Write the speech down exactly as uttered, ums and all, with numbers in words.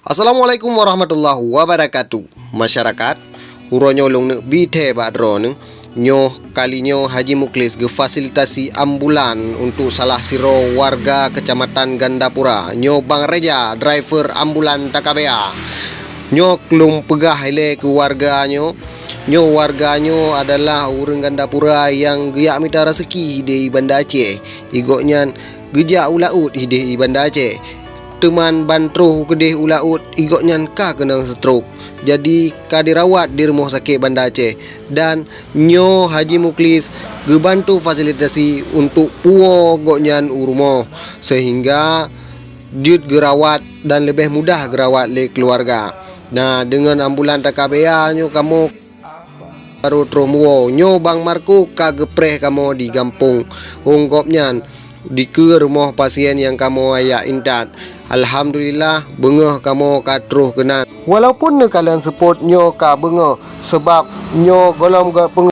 Assalamualaikum warahmatullahi wabarakatuh. Masyarakat, uroe nyoe lôn neuk bi thée bak droeneuh. Nyoe kali nyoe Haji Muklis geufasilitasi ambulan untuk salah sidroe warga Kecamatan Gandapura. Nyoe Bang Reja, driver ambulan Takabea. Nyoe lôn peugah ilée keu warga nyoe. Nyoe warga nyoe adalah ureuëng Gandapura nyang geujak mita raseuki di Banda Aceh. Di gobnyan geujak u laôt idéh i Banda Aceh. Teuma ban troh keudéh u laôt, i gobnyan ka keunong stroke. Jadi ka dirawat di rumoh sakét Banda Aceh. Dan nyoe Haji Muklis geubantu fasilitasi untuk puwoe gobnyan u rumoh, seuhingga jeuet geurawat dan leubeh mudah geurawat lé keuluwarga. Nah, deungon ambulan Takabea nyoe kamoe baru troh muwoe. Nyoe Bang Marco ka geupreh kamoe di gampông. Ung gobnyan dikeue rumoh pasien nyang kamoe ajak intat. Alhamdulillah, beungoh kamoe ka troh keunan. Walaupun neukalon seupôt nyoe ka beungoh, seubab nyoe gohlom geupeungeut